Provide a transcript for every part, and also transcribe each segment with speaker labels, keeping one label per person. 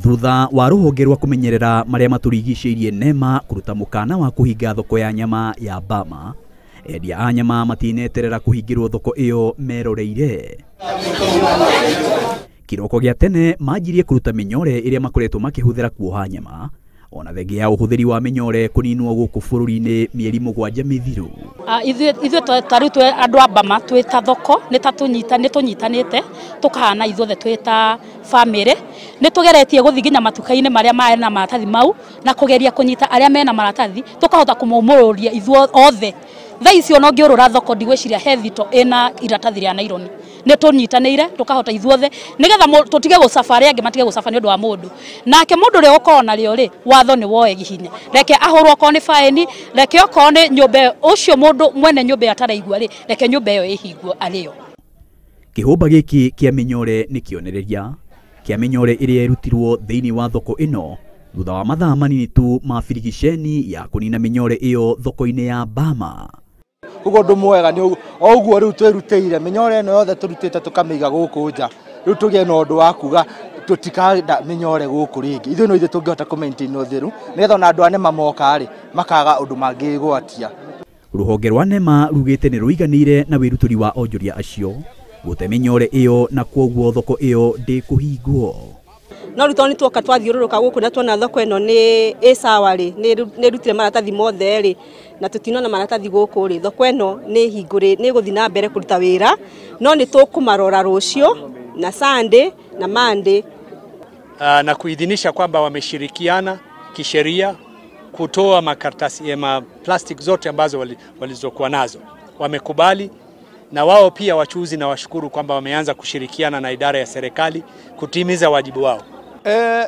Speaker 1: Thutha wa rũhonge rwa kũmenyerera marĩa matũrigicĩirie NEMA kũruta mũkana wa kũhinga thoko ya nyama ya Bama, endia a nyama matineterera kũhingĩrwo thoko ĩyo meroreire. Kĩroko gĩa tene manjirie kũruta mĩnyore ĩrĩa makoretwo makĩhũthĩra kuoha nyama, ona thengia ya ũhũthĩri wa mĩnyore kũninwo gũkũ bũrũri-inĩ mĩeri 7 mĩthiru.
Speaker 2: Ithuĩ ta rĩu twĩ andũ a Bama twĩ ta thoko nĩ ta tũnyitanĩte tũkahana ithuothe twĩ ta bamĩrĩ. Nĩ tũgeretie gũthiĩ nginya matuka-inĩ marĩa mena maratathi mau na kũgeria kũnyita arĩa mena maratathi tũkahota kũmaumũrũria ithuĩ othe. Thaa ici ona ũngĩũrũra thoko ndigwĩciria he thito ĩna iratathi rĩa naironi. Nĩ tũnyitanĩire tũkahota ithuothe nĩgetha tũtige gũcaba arĩa angĩ matige gũcaba nĩ ũndũ wa mũndũ. Nake mũndũ ũrĩa ũkorwo narĩo rĩ, watho nĩ woe hinya, reke ahũrwo okorwo nĩ baĩni, reke okorwo nĩ nyũmba ũcio mũndũ mwene nyũmba ataraigua rĩ, reke nyũmba ĩyo ĩhingwo arĩo.
Speaker 1: Kĩhũmba gĩkĩ kĩa mĩnyore nĩ kĩonereria kĩa mĩnyore ĩrĩa ĩrutirwo thĩinĩ wa thoko ĩno thutha wa mathaa manini tu ma birigiceni ya kũnina mĩnyore ĩyo thoko-inĩ ya Bama.
Speaker 3: Koguo ũndũ mwega nĩ o ũguo rĩu twĩrutĩire mĩnyore ĩno yothe tũrutĩte tũkamĩiga gũkũ nja, rĩu tũgĩe na ũndũ wa kuga tũtikenda mĩnyore gũkũ rĩngĩ. Ithuĩ no ithuĩ tũngĩhota kũ maintain ũtheru nĩgetha ona andũ a NEMA moka rĩ makaga ũndũ mangĩgwatia.
Speaker 1: Rũhonge rwa NEMA rugĩte nĩ rũiganĩire na wĩrutĩri wa onjoria acio gũte mĩnyore ĩyo na kwoguo thoko ĩyo ndĩkũhingwo.
Speaker 4: No rĩu tondũ nĩ tuoka twathiũrũrũka gũkũ na tuona thoko ĩno nĩ ĩ sawa rĩ, nĩ ĩrutire maratathi mothe rĩ, na tũtinona maratathi gũkũ rĩ, thoko ĩno nĩ hingũrĩ, nĩ ĩgũthiĩ na mbere kũruta wĩra, no nĩ tũkũmarora rũciũ na Sunday na Monday.
Speaker 5: Na kuidhinisha kwamba wameshirikiana kisheria kutoa makaratasi ya plastic zote ambazo walizokuwa nazo. Wamekubali, na wao pia wachuuzi na washukuru kwamba wameanza kushirikiana na idara ya serikali kutimiza wajibu wao.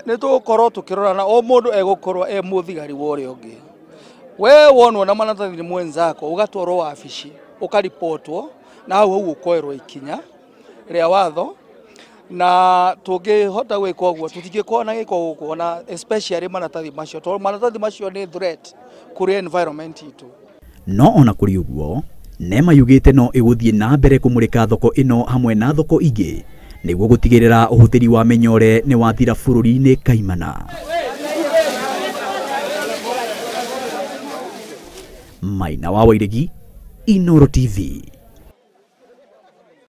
Speaker 6: Nĩ tũgũkorwo tũkĩrora na o mũndũ egũkorwo e mũthigari wa ũrĩa ũngĩ. We wonwo na maratathi nĩ mwenzako ũgatwarwo wabici ũkaribotwo na hau hau ũkoerwo ikinya rĩa watho, na tũngĩhota gwĩka ũguo tũtingĩkorwo na gĩko gũkũ, na especially maratathi macio tondũ maratathi macio nĩ threat kũrĩ environment itũ.
Speaker 1: No ona kũrĩ ũguo NEMA yugĩte no ĩgũthiĩ na mbere kũmũrĩka thoko ĩno hamwe na thoko ingĩ nĩguo gũtigĩrĩra ũhũthĩri wa mĩnyore nĩ wathira bũrũri-inĩ kaimana. Maina wa Wairegi, Inooro TV.